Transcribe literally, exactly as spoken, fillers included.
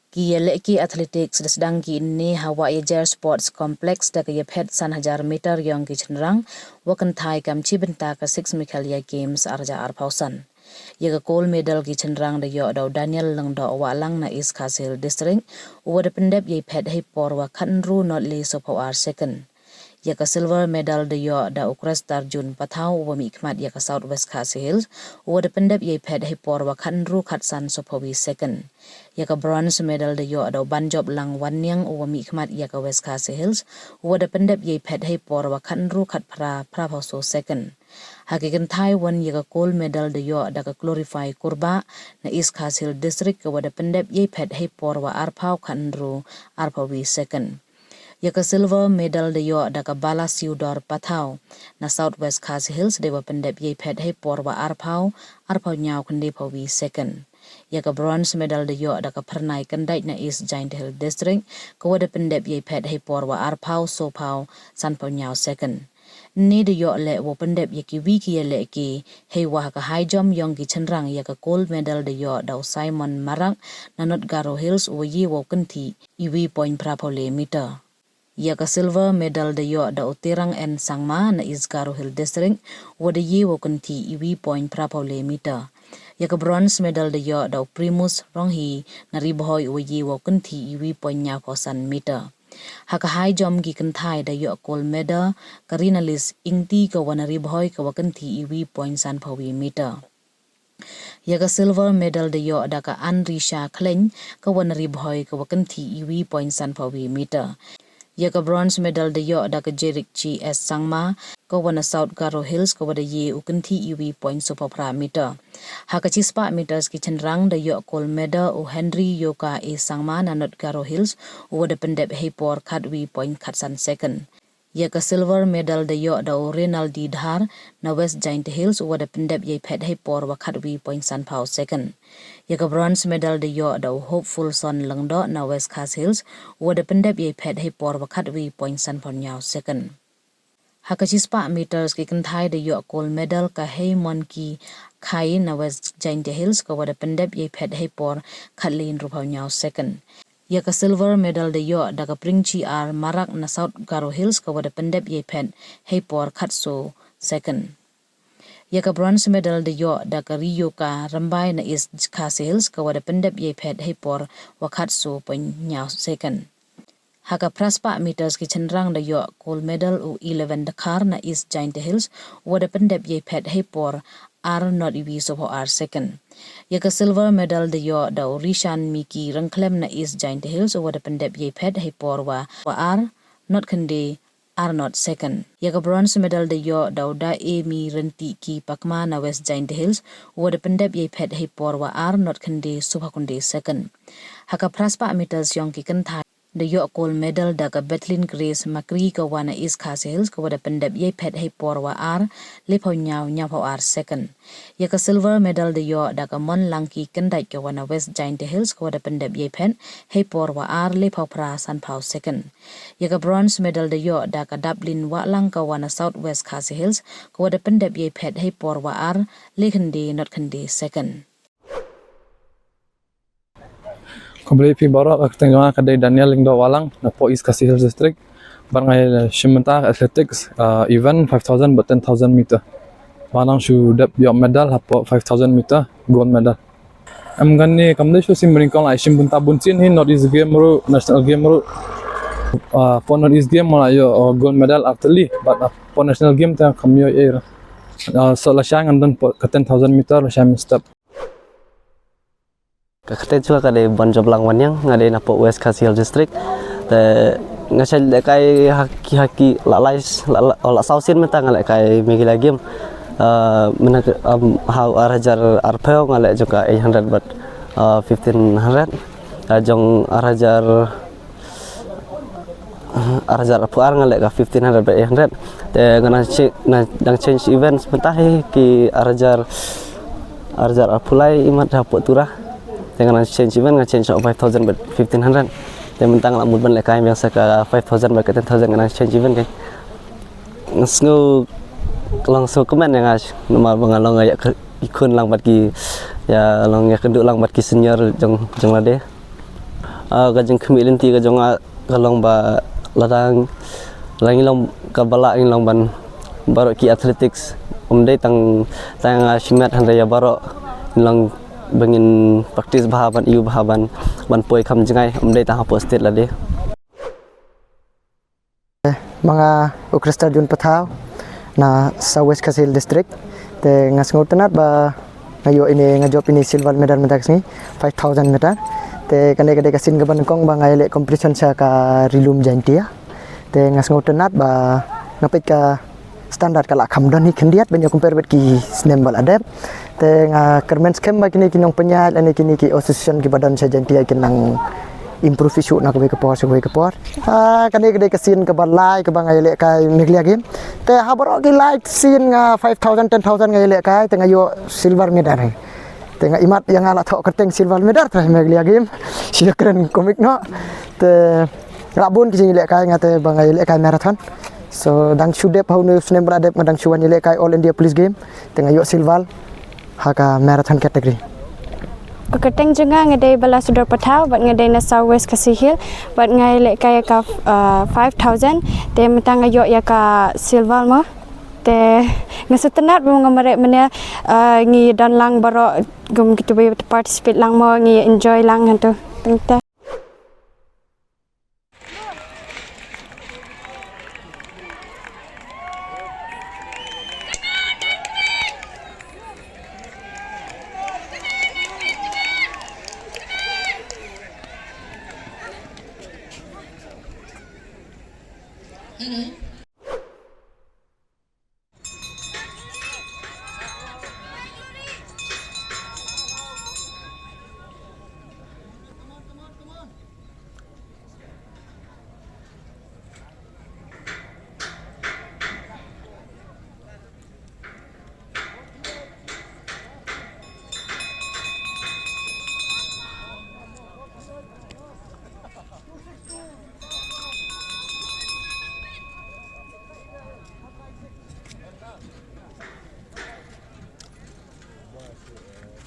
Ki yalehke athletics da sdang ki ynne ha Wahiajer Sports Complex da ka yaphet san hajar meter yong ki chynrang, wa kynthai kam chi bynta ka Sixth Meghalaya Games ar hajar arphaw san. Ya ka gold medal ki chynrang da yoh da u Daniel Lyngdoh Wahlang na East Khasi Hills District, u wa da pyndep yei phet hei por wa khatynru not le soophaw ar second. Ya ka silver medal da yoh da u Krestarjun Pathaw u wa mihkhmat ya ka South West Khasi Hills, u wa da pyndep yei phet hei por wa khatynru khatsan soophaw wi second. Ya ka bronze medal da yoh da u Banjoplang Wanniang u wa mihkhmat ya ka West Khasi Hills, u wa da pyndep yei phet hei por wa khatynru khatphra phraphaw soo second. Ha ki kynthai won ya ka gold medal da yoh da ka Glorify Kurbah na East Khasi Hills District ka wa da pyndep yei phet hei por wa arphaw khatynru arphaw wi second. Ya ka silver medal da yoh da ka Bala Siudor Pathaw na South West Khasi Hills da wa pyndep yei phet hei por wa arphaw, arphaw ynñiaw khyndephaw wi second. Ya ka bronze medal da yoh da ka Phyrnai Kyndait na East Jaintia Hills District ka wa da pyndep yei phet hei por wa arphaw, soophaw, sanphaw ynñiaw second. Ynne da yoh leh wow pyndep ya ki wi ki yalehke hei wa ha ka high jump yong ki chynrang ya ka gold medal da yoh da u Simon Marak na North Garo Hills u wa ye wow kynthih i wi point phraphaw le meter. Ya ka silver medal da yoh da u Terang N Sangma na East Garo Hills District, u wa da ye wow kynthih i wi point phraphaw le meter. Ya ka bronze medal da yoh da u Primus Ronghi na Ri Bhoi u wa ye wow kynthih i wi point ynñiawphaw san meter. Ha ka high jump ki kynthai da yoh gold medal ka Rinalis Ingti ka wa na Ri Bhoi ka wa kynthih i wi point sanphaw wi meter. Ya ka silver medal da yoh da ka Anrisha Khlein ka wa na Ri Bhoi ka wa kynthih i wi point sanphaw wi meter. Ya ka bronze medal da yoh da ka Jerik G S Sangma ka wa na South Garo Hills ka wa da ye u kynthih i wi point soophaw phra meter. Ha ka chispah meters ki chynrang da yoh gold medal u Henry Yoka A Sangma na North Garo Hills u wa da pyndep hei por khatwi point khatsan second. Ya ka silver medal da yoh da u Renaldi Dhar na West Jaintia Hills u wa da pyndep yei phet hei por wa khatwi point sanphaw second. Ya ka bronze medal da yoh da u Hopeful Son Lyngdoh na West Khasi Hills u wa da pyndep yei phet hei por wa khatwi point sanphaw ynñiaw second. Ha ka chispah meters ki kynthai da yoh gold medal ka Heimonki Khai na West Jaintia Hills ka wa da pyndep yei phet hei por khatli ynruphaw ynñiaw second. Ya ka silver medal da yoh da ka Pringchi R Marak na South Garo Hills ka wa da pyndep yei phet hei por khatsoo second. Ya ka bronze medal da yoh da ka Riyoka Rymbai na East Khasi Hills ka wa da pyndep yei phet hei por wa khatsoo point ynñiaw second. Ha ka phraspah meters ki chynrang da yoh gold medal u Eleven Dkhar na East Jaintia Hills u wa da pyndep yei phet hei por ar not i wi soophaw ar second. Ya ka silver medal da yoh da u Rishan Miki Ryngkhlem na East Jaintia Hills u wa da pyndep yei phet hei por wa, wa ar not khynde ar not second. Ya ka bronze medal da yoh da u Da Emi Ryntih Ki Pakma na West Jaintia Hills u wa da pyndep yei phet hei por wa ar not khynde soophaw khynde second. Ha ka phraspah meters yong ki kynthai da yoh gold medal da ka Bethlyn Grace Makri ka wa na East Khasi Hills ka wa da pyndep yei phet hei por wa ar lephaw ynñiaw ynñiawphaw ar second. Ya ka silver medal da yoh da ka Monlangki Kyndait ka wa na West Jaintia Hills ka wa da pyndep yei phet hei por wa ar lephaw phra sanphaw second. Ya ka bronze medal da yoh da ka Daplin Wahlang ka wa na South West Khasi Hills ka wa da pyndep yei phet hei por wa ar le khynde not khynde second. Khublei phi baroh, ka kyrteng jong nga ka dei Daniel Lyngdoh Wahlang, na poh East Khasi Hills District. Bad nga i shim bynta ka athletics, ah, event five thousand bad ten thousand meter. Bad nga shu dep yoh medal hapoh five thousand meter, gold medal. Em kani kam dei shu sim banyngkong, la i shim bynta bunsien hi North East Game ruh, National Game ruh. Ah, poh North East Game nga la yoh, oh, gold medal artylli, bad, ah, poh National Game te kam yoh ei ruh. Ah, so lashai ngan don poh ka ten thousand meter, lashai mynstep. Ka kyrteng jong nga ka dei Banjoplang Wanniang, nga dei na poh West Khasi Hills District. Te nga shait lehkai haki haki la lai, la, la, oh, la saw sien mynta nga lehkai Meghalaya Game. Ah, mynta ka, um, ha u ar hajar arphew nga leh jong ka eight hundred bad, ah, fifteen hundred. Ah, jong ar hajar ar hajar arphew ar nga leh ka fifteen hundred bad eight hundred. Te nga dang cha-, na, dang change events mynta hi ki ar hajar, ar hajar arphew lai i mat hapoh Tura. Te nga dang change event, nga change five thousand bad fifteen hundred. Te mynta nga la mut ban lehkai biang sa ka five thousand bad ka ten thousand, nga dang change event kai. Nga sngew ka long sngewkmen ya nga, namar ba nga long ya ka, i khun lang bad ki, ya long ya ka duh lang bad ki senior jong, jong lade. Ah, ka jingkhmih lynti ka jong nga ka long ba lada, lada ngi long ka bala ngi long ban baroh ki athletics, ym dei tang, tang, ah, shimet, hynrei ya baroh ngi long ba ngin practice bha ban, ïoh bha ban, ban poi kham jngai, ym dei tang hapoh state lade. Ma nga u Christa Jun Pathaw na South West Khasi Hills District. Te nga sngewtynnat ba nga ïoh ini, nga jop ini silver medal mynta ka sngi, five thousand meter. Te kane ka dei ka sien kaba nyngkong ba nga ïaleh competition sha ka Ri Lum Jaintia. Te nga sngewtynnat ba nga peit ka standard ka la kham don hi khyndiat ban ïa compare bad ki snem ba la dep. Te nga kyrmen skhem ba kine ki nongpynïaid lane kine ki association kiba don sha Jaintia kin nang improve shuh na kawei ka por sha kawei ka por. Ah, kane ka dei ka sien kaba lai kaba nga ïalehkai Meghalaya Game. Te ha baroh ki lai sien nga five thousand, ten thousand nga ïalehkai, te nga ïoh silver medal hi. Te nga imat ïa nga la thoh kyrteng silver medal te Meghalaya Game. Shu kren komik noh. Te la bun ki jingïalehkai nga te ba nga ïalehkai marathon. So dang shu dep ha une u snem ba la dep nga dang shu wan ïalehkai All India Police Game. Te nga ïoh silver ha ka marathon category. Ka kyrteng jong nga, nga dei Bala Sudor Pathaw, bad nga dei na South West Khasi Hills, bad nga ïalehkai ïa ka, ah, five thousand, te mynta nga ïoh ïa ka silver mo. Te nga sngewtynnat ba nga mareh mynne, ah, ngi don lang baroh, kum kitu ba participate lang mo, ngi enjoy lang hangtu. Thank you. Hello.